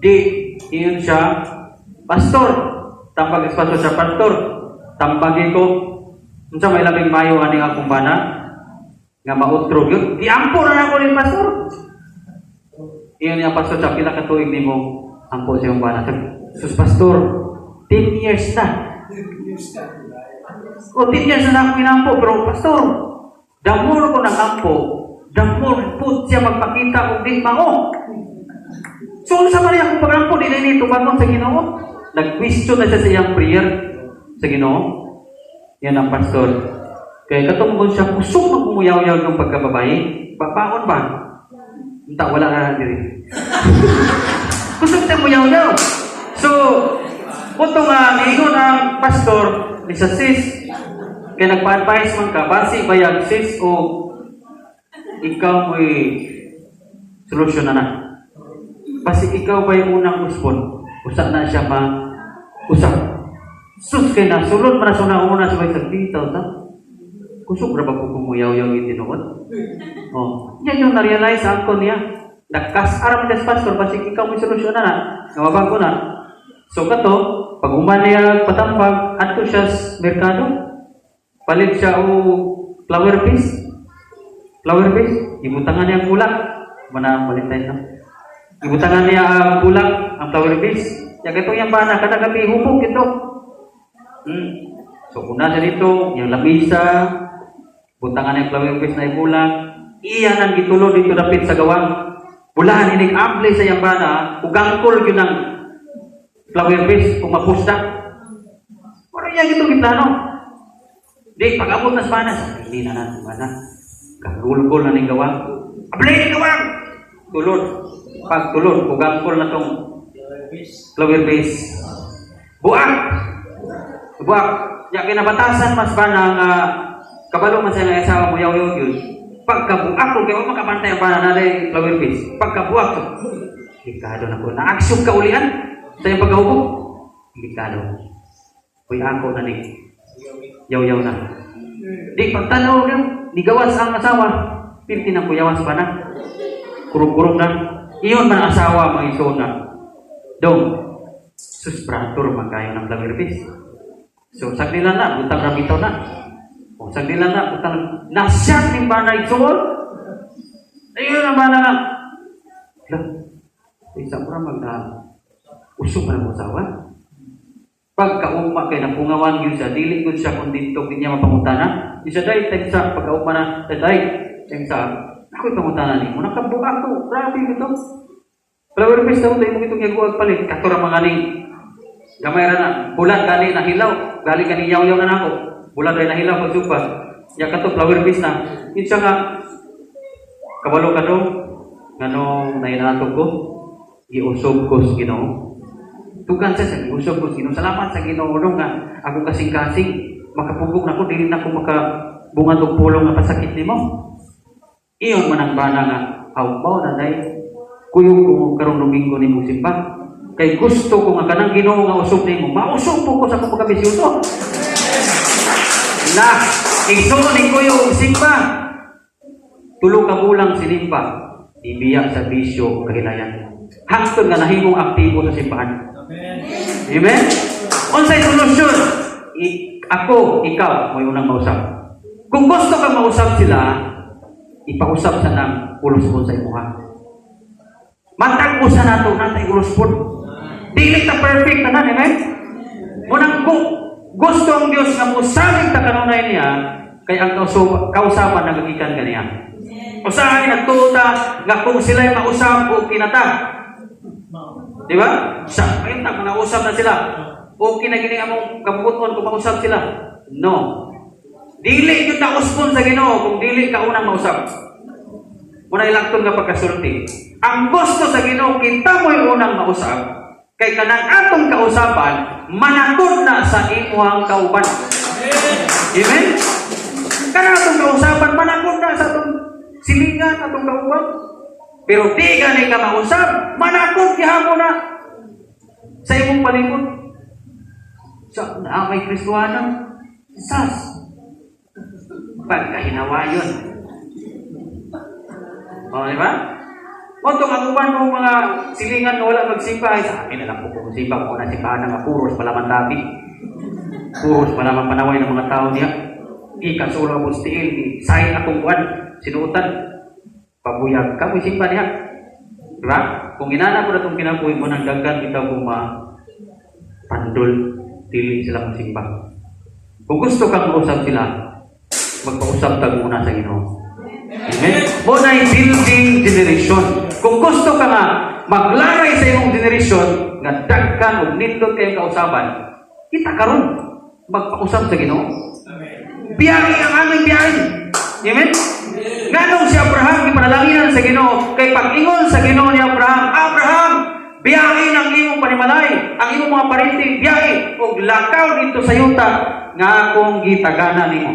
Di, iyon siya, "Pastor," tambag is pastor siya, "Pastor, tambagi ko, unsa may labing mayo aning akong bana, nga mautro yun, giampo na nako ni pastor." Iyon niya, "Pastor, sa pila ka tuig nimo ampo sa iyong bana?" Sabi, "Sus, pastor, 10 years na. O, 10 years na akong inampo, pero pastor, the more ko nang ampo, the more put siya magpakita kung di mao. So, unsa man akong pagampo, di na ini tubangon sa Ginoo?" Nag-question na siya sa iyang prayer sa Ginoo. Yan ang pastor. Kaya katong siya, kusog magkumuyaw-yaw ng pagkababae. Babaon ba? Unta, wala na diri. Kusog na muyaw-yaw. So, kuto nga, niingon ang pastor, ni sa sis, kaya nagpa-advise man ka, basi bayag sis o ikaw mo'y solusyon na na. Basi ikaw ba yung unang usbon? Usa na siya ma usap. Sus, kay nasulod man na sa una sa may sagditaw sa. Kusog ra ba ko kumuyaw-yaw yung tinuod? Oh, yan yung na-realize ako niya. Nagkas-aram des pastor, basi ikaw may solusyon na na. Nga mabago na. So kato, pag human niya patambag, adto siya sa merkado. Palit siya og flower vase. Flower vase, ibutangan niya ang bulak. Mana palit tayo na. Ibutangan niya ang bulak, ang flower vase. Ya kato yung bana, kada gabi hubog ito. So una siya dito, yung lamisa, butangan niya ang flower vase na ibulak. Iya nang gitulod dito dapit sa gawang. Bulahan inig ample sa iyang bana, ugangkol yun ang flower vase kung mapusta. Pero iya gito giplano. Di, pag-abot na sa bana, hindi na na, bana. Kagulgol na ning gawang. Abli ning gawang! Tulod. Pag tulod, ugangkol na tong flower vase. Buak! Buak! Ya kinabatasan mas bana nga kabalo man sa nga asawa mo yaw yaw yun. Pagkabuak ko kay wa makabantay ang bana na day flower vase. Pagkabuak ko, delikado na ko. Na-aksyon ka ulian sa iyong pagkahubog. Delikado. Uy, ako na ni. Yaw-yaw na. Di, pagtanaw niyo, nigawas ang asawa. Pilti ng kuyawas pa na. Kurog-kurog na. Iyon man ang asawa, mga iso na. Dong, sus, brator man kayo ng flower vase. So, sagdilan na, butang ramitaw na. O, sagdilan na, butang, nasyak ni bana igsuon. Ayun ang bana nga. Lah, isa ko ra magna, usog ka na mo asawa. Pagkauma kay napungawan yun siya, dili gud siya kung dito niya mapangutana. Isa day, time sa pagkauma na, day, time sa, ako'y pangutana nimo, nakabuak ko, grabe ito. Flower vase daw, tayo mo itong yaguag palit. Katura mga ning, gamay ra na, bulan gali na hilaw, gali kani yaw-yaw na nako. Bulan rin na hilaw pagsupa. Ya kato flower vase na. Yun siya nga, kabalo ka do, nganong nainatog ko, giusog ko sa Ginoo. Tugan sa giusog ko sa Ginoo. Salamat sa Ginoo no nga ako kasing-kasing makapugong nako, dili na ko makabungat og pulong nga pasakit nimo. Iyon man ang bana nga aw mao na day kuyog ko karong Domingo nimo simba. Kay gusto ko nga kanang Ginoo nga usog nimo, mausog po ko sa akong pagkabisyoso. Na, igsoon ni kuyog simba. 3 ka bulang sinimba, ibiya sa bisyo o kahilayan. Hangtod nga nahimong aktibo sa simbahan. Amen? Unsay solusyon? Ako, ikaw, mo'y unang mausap. Kung gusto ka mausap sila, ipausap sa nang ulospon sa imuha. Matag usa nato natay ulospon. Dili ta perfect tanan, amen? Munang kung gusto ang Dios nga mosalig ta kanunay niya, kay ang kausaban nagagikan kaniya. Usahay nagtuo ta nga kung sila'y mausap o kinata. Di ba? Sa ayun ta mga usap na sila. Okay na gini among kabuoton kung mausap sila. No. Dili gyud ta uspon sa Ginoo kung dili ka unang mausap. Muna ilakton nga pagkasulti. Ang gusto sa Ginoo kita mo'y unang mausap kay kanang atong kausapan manakod na sa imuhang kauban. Amen? Kanang atong kausapan manakod na sa atong silingan, atong kauban. Pero di gani ka mausap, manakod gihapon na sa imong palibot. Sa naa may Kristohanan, sas. Pagkahinawayon. O, di ba? Mao tong ang uban mong mga silingan nga wala magsimba, ay sa akin na lang po kung simba ko na simbahan nga puros palaman tabi. Puros palaman panaway ng mga tao niya. Ikasulo ako sa tiil, sayang akong kuan, sinuotan. Pabuyag ka, mo simba niya. Di ba? Kung inana ko na itong kinabuhi mo, nang daghan kita kung ma pandol, dili sila magsimba. Kung gusto kang mausap sila, magpausap ka muna sa Ginoo. Amen? Mao na building generation. Kung gusto ka nga maglaray sa imong generation, nga daghan og nindot kayong kausaban, kita karon magpausap sa Ginoo. Biyahe ang aming biyahe. Amen? Nganong si Abraham gipanalanginan sa Ginoo, kay pag-ingon sa Ginoo ni Abraham, "Abraham, biyahe ng imong panimalay, ang imong mga parente, biyahe og lakaw dito sa yuta nga akong gitagana nimo."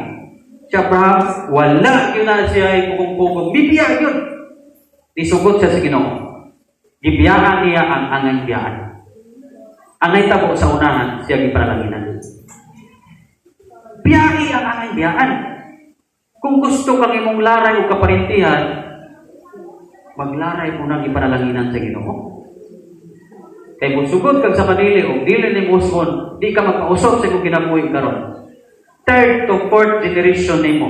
Si Abraham, wala gyud na siya ay pugong-pugong. Bibiya yun. Nisugot siya sa Ginoo. Gibiyaan niya ang angay biyaan. Ang nahitabo sa unahan, siya gipanalanginan. Biyahe ang angay biyaan. Kung gusto kang imong laray o kaparintihan, maglaray mo nang ipanalanginan sa Ginoo. Kay musugod kag sa Manila o dili ni musmon, di ka magpausap sa imong kinabuhi karon. Third to fourth generation nimo,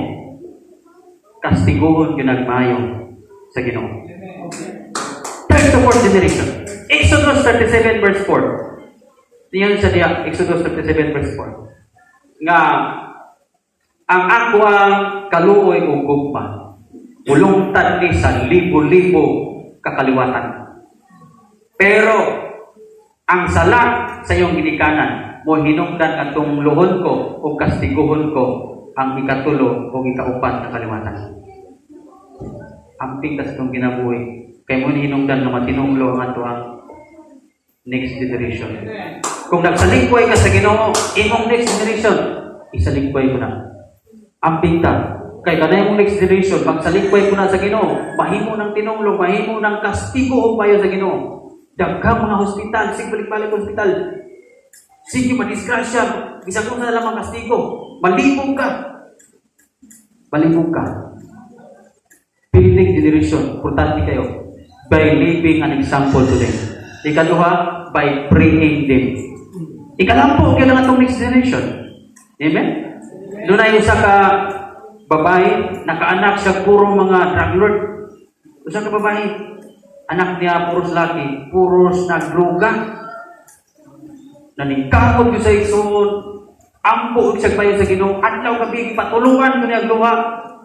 kastiguhon ginagmayo sa Ginoo. Third to fourth generation. Exodus 37 verse 4. Niyan sa diya, Exodus 37 verse 4. Nga ang ako ang kaluoy o gugma. Mulungtad ni sa libo-libo kakaliwatan. Pero ang sala sa iyong ginikanan mo hinungdan atong luhon ko o kastiguhon ko ang ikatulo o ikaupat na kaliwatan. Amping ta sa itong kinabuhi. Kay mo hinungdan nga matinunglo ang ato ang next generation. Kung nagsaligway ka sa Ginoo, imong next generation, isalikway mo na. Amping ta. Kay kanay mong next generation, magsalikway ko na sa Ginoo, mahimo ng tinunglo, mahimo ng kastigo o bayo sa Ginoo. Daghang mga hospital, sige balik-balik hospital. Sige, madisgrasya, bisan kung sa lamang kastigo, malibog ka. Malibog ka. Building generation, importante kayo. By living an example to them. Ikaduha, by praying them. Ikalampo, kailangan itong next generation. Amen? Doon ay usa ka babae, nakaanak siya puro mga drug lord. Usa ka babae, anak niya puros laki, puros nagdroga. Naningkamot yun sa igsoon, ampo og bayo sa Ginoo, adlaw gabi patulungan ko niya ang luha.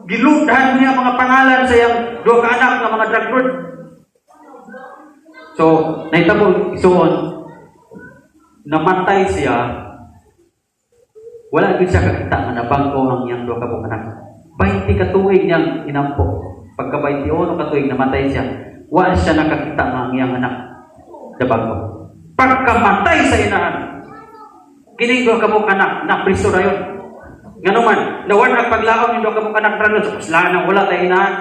Giludhan niya mga pangalan sa iyang duha ka anak nga mga drug lord. So, nahitabo, igsoon, namatay siya, wala gyud siya kakita nga nabangko ang iyang duha ka buok anak. 20 ka tuig niyang inampo. Pagka 21 ka tuig namatay siya. Wa siya nakakita nga ang iyang anak nabangko. Pagkamatay sa inahan, kining duha ka buok anak na priso rayon. Ngano man, nawan ang paglaom yung duha ka buok anak rayon sa puslahan wala tay inahan.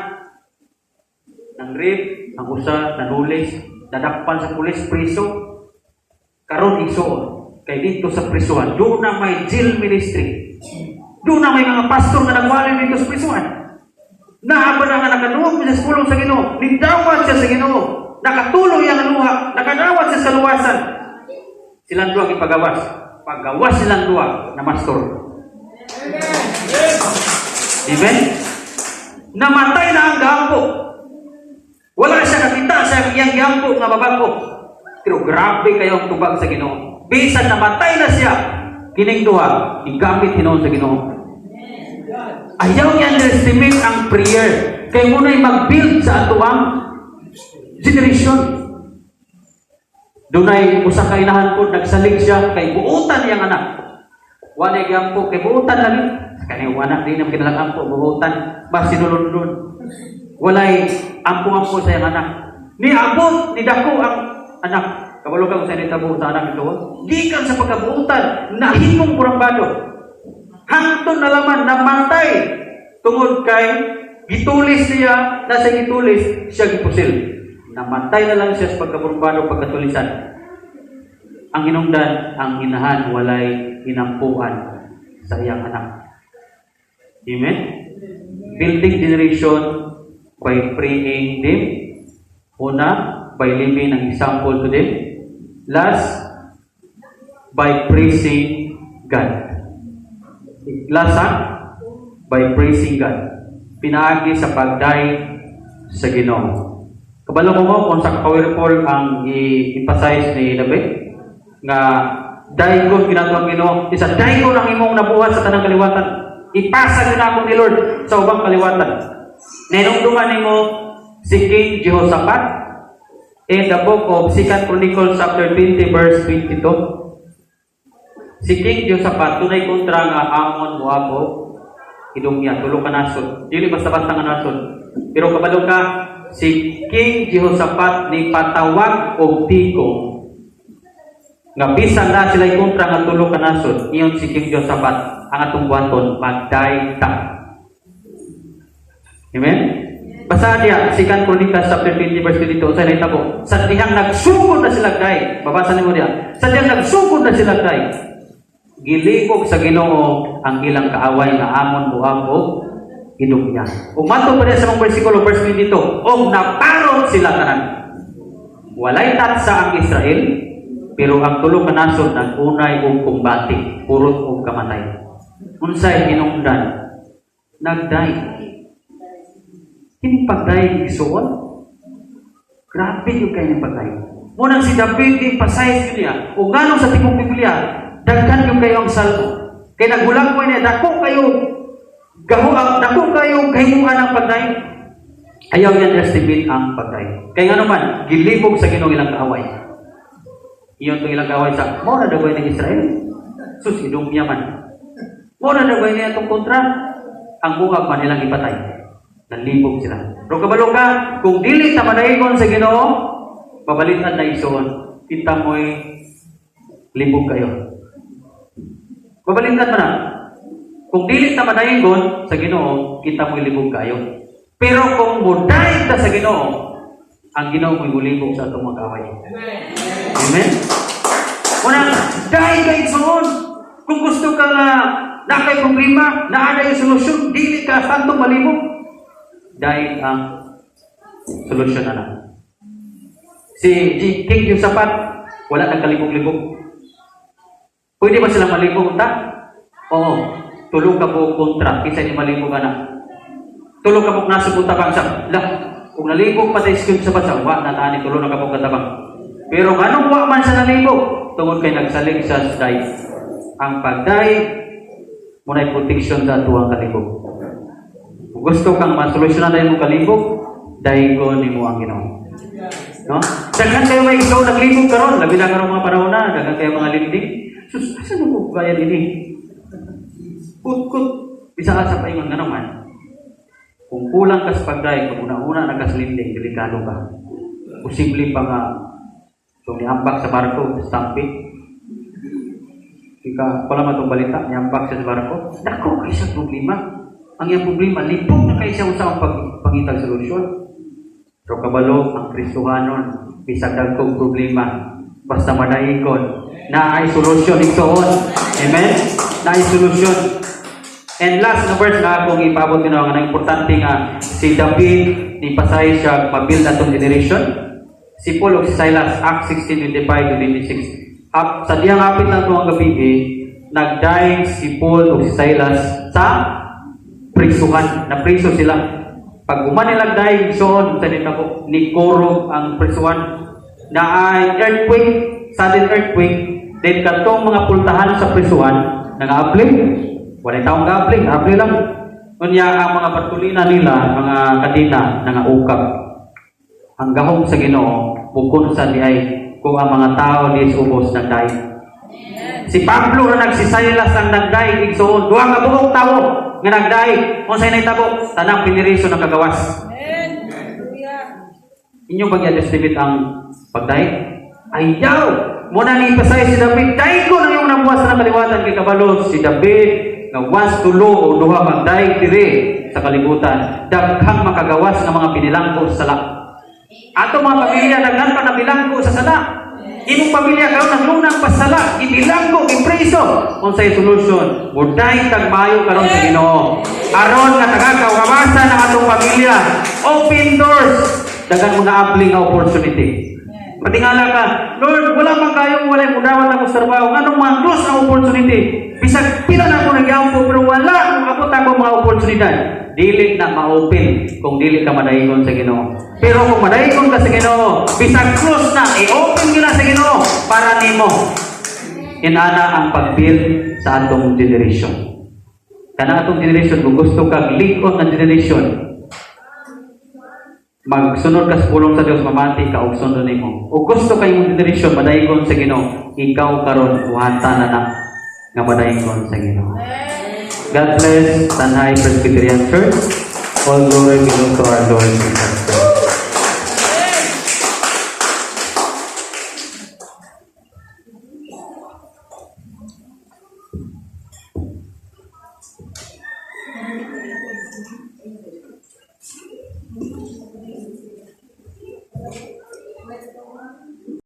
Nang rape, ang usa nanulis, nadakpan sa pulis, priso. Karon, igsoon, kay dito sa prisuhan, doon na may jail ministry. Doon na may mga pastor nga nagwali dito sa prisuhan. Naa ba na nga nakaduog siya sa pulong sa Ginoo, nidawat siya sa Ginoo, nakatuloy ang luha, nakadawat siya sa luwasan. Silang duha ipagawas. Paggawas silang duha na mastor. Amen? Namatay na ang gampo. Wala siya nakita sa iyang gampo nga babago. Pero grabe kayo ang tubag sa Ginoo. Bisan namatay na siya, kining duha, igamit hinuon sa Ginoo. Ayaw niya underestimate ang prayer. Kay muna'y mag-build sa atuang generation. Dunay usa ka inahan po, nagsalig siya kay buutan niyang anak. Wala gyampo kay buutan lagi. Kani wala di na kinalang ampo buutan, basi sinulundon. Walay ampo-ampo sa iyang anak. Niabot, nidako ang anak. Kabalo ka kung sa nitabo sa anak ito. Gikan sa pagkabuutan, nahimong kurambado. Hangtod na laman, namatay. Tungod kay gitulis siya, nasa gitulis, siya gipusil. Namatay na lang siya sa pagkaburbado, pagkatulisan. Ang hinungdan, ang inahan, walay inampuan sa iyang anak. Amen? Building generation By praying them. Una, by living an example to them. Last, by praising God. Last, by praising God. Pinaagi sa pagdayeg sa Ginoo. Kabalo mo kung sa powerful ang i-emphasize ni David nga daygon ginato ang Ginoo, isa daygon ang imong nabuhat sa tanang kaliwatan. Ipasa gyud ako ni Lord sa ubang kaliwatan. Nahinumduman nimo si King Jehoshaphat in the book of Second Chronicles chapter 20 verse 22. Si King Jehoshaphat dunay kontra nga Amon, Moab ug Idumea, tulo ka nasod. Dili basta-basta nga nasod. Pero kabalo ka, si King Jehoshaphat ni patawag og tigom nga bisan na sila kontra nga tulo ka nasod, ingon si King Jehoshaphat, ang atong buhaton, magdayeg ta. Amen? Basta diya, Second Chronicles chapter 20 verse 22, unsay nahitabo? Sa dihang nagsugod na sila kay, babasa nimo diya. Sa dihang nagsugod na sila kay, gilibog sa Ginoo ang ilang kaaway nga Amon, Moab ug Idumea. Ug matod pa diya sa mga bersikulo, verse 22, og naparot sila tanan. Walay tatsa ang Israel, pero ang tulo ka nasod nag-unay og kumbate, purot og kamatay. Unsay hinungdan? Nagdayeg. Kini pagdayeg, igsuon. Grabe gyud kaayo ng pagdayeg. Munang si David i-emphasize gyud niya. O nganong sa tibuok Biblia, daghan gyud kaayo ang salmo. Kay nagulang ko niya, dako kaayo gaho ang dako kaayo kahimuan ang pagdayeg. Ayaw niya estimate ang pagdayeg. Kay ngano man, gilibog sa Ginoo ilang kaaway. Iyon tong ilang kaaway sa mao na daw ng Israel. Sus, Idumea man. Mao na daw niya itong kontra. Ang Moab man ilang ipatay. Nalibog sila. Pero kabalo ka, kung dili ta madaygon sa Ginoo, babalitan na, igsoon, kita mo'y libog kaayo. Babalitan mo na. Kung dili ta madaygon sa Ginoo, kita mo'y libog kaayo. Pero kung mudayeg ta sa Ginoo, ang Ginoo mo'y mulibog sa atong mga kaaway. Amen? Unang, dayeg ka, igsoon. Kung gusto ka nga naa kay problema, naa na yung solusyon, dili ka santong malibog. Dayeg ang solusyon na na. Si King Jehoshaphat, wala nagkalibog-libog. Pwede ba silang malibog ta? Oo. Tulo ka buok kontra, kinsa ni malibog ana? Tulo ka buok nasod tabang sa, lah, kung nalibog pa sa King Jehoshaphat sa, wa na tani tulo na ka buok katabang. Pero nganong wa man sa nalibog? Tungod kay nagsalig sa dayeg. Ang pagdayeg, muna'y protection sa atuang kalibog. Kung gusto kang masolusyonan dahil mo kalibog, daygon nimo ang Ginoo. No? Daghan kaayo may ikaw naglibog karon, labi na karon mga panahon na, daghan kaayo mga lending. Sus, asa na mo bayad ini? Kutkut, bisa ka sa paingon nga naman. Kung kulang ka sa pagdayeg, pag una-una na ka sa lending, delikado ka. Posible pa nga, kung niambak sa barko, stampede. Ika, wala man itong balita, niambak siya sa barko. Dako kaayo siya problema. Ang iyang problema, libog na kaayo siya sa pag pangitag solusyon. Pero kabalo, ang Kristohanon, bisag dagkong problema, basta madayigon, naay solusyon, igsoon. Amen? Naay solusyon. And last na verse na akong ipaabot nyo nga importante nga si David ni pasay siya mabuild atong generation. Si Paul ug si Silas, Acts 16:25 to 26. Up, sa diyang hapit lang tuwang gabi, eh, nagdayeg si Paul ug si Silas sa prisuhan. Napriso sila. Pag human nila dayeg soon sa nito ni kurog ang prisuhan na ay earthquake, sudden earthquake, then katong mga pultahan sa prisuhan nangaabli. Walay taong gaabli, abli lang. Unya ang mga bartulina nila, mga kadena nangaukab. Ang gahom sa Ginoo bukod sa di ay kung ang mga tao di ubos nagdayeg. Si Pablo na si Silas ang nagdayeg, igsoon, duha ka buok tawo nga nagdayeg. Unsay nahitabo? Tanang piniriso nakagawas. Amen. Hallelujah. Inyong bang i-estimate ang pagdayeg? Ayaw! Muna ni ipasay si David, daygon ang iyong nabuhat sa kaliwatan. Kay kabalo si David nga once tulo o duha magdayeg diri sa kalibutan, daghang makagawas nga mga binilanggo sa sala. Ato mga pamilya daghan pa nabilanggo sa sala. Imong pamilya karon naglunang pa sa sala, gibilanggo, gipreso. Unsay solusyon? Mudayeg tag maayo karon sa Ginoo. Aron nga taga kawamasan ang atong pamilya. Open doors. Dagan mga abling nga opportunity. Matingala ka, "Lord, wala man kayong walay mudawat ako sa trabaho. Nganong mga close ang opportunity? Bisag pila na ako nagyampo, pero wala akong abot ako mga oportunidad." Dili na ma-open kung dili ka madaygon sa Ginoo. Pero kung madaygon ka sa Ginoo, bisag close na, i-open gyud sa Ginoo para nimo. Inana ang pag-build sa atong generation. Kana atong generation, kung gusto kag lig-on nga generation, magsunod ka sa pulong sa Dios, mamati ka og sundon nimo. O gusto kay imong generation madaygon sa Ginoo, ikaw karon buhatan na na nga madaygon sa Ginoo. God bless Tanjay Presbyterian Church. All glory belong to our Lord Jesus.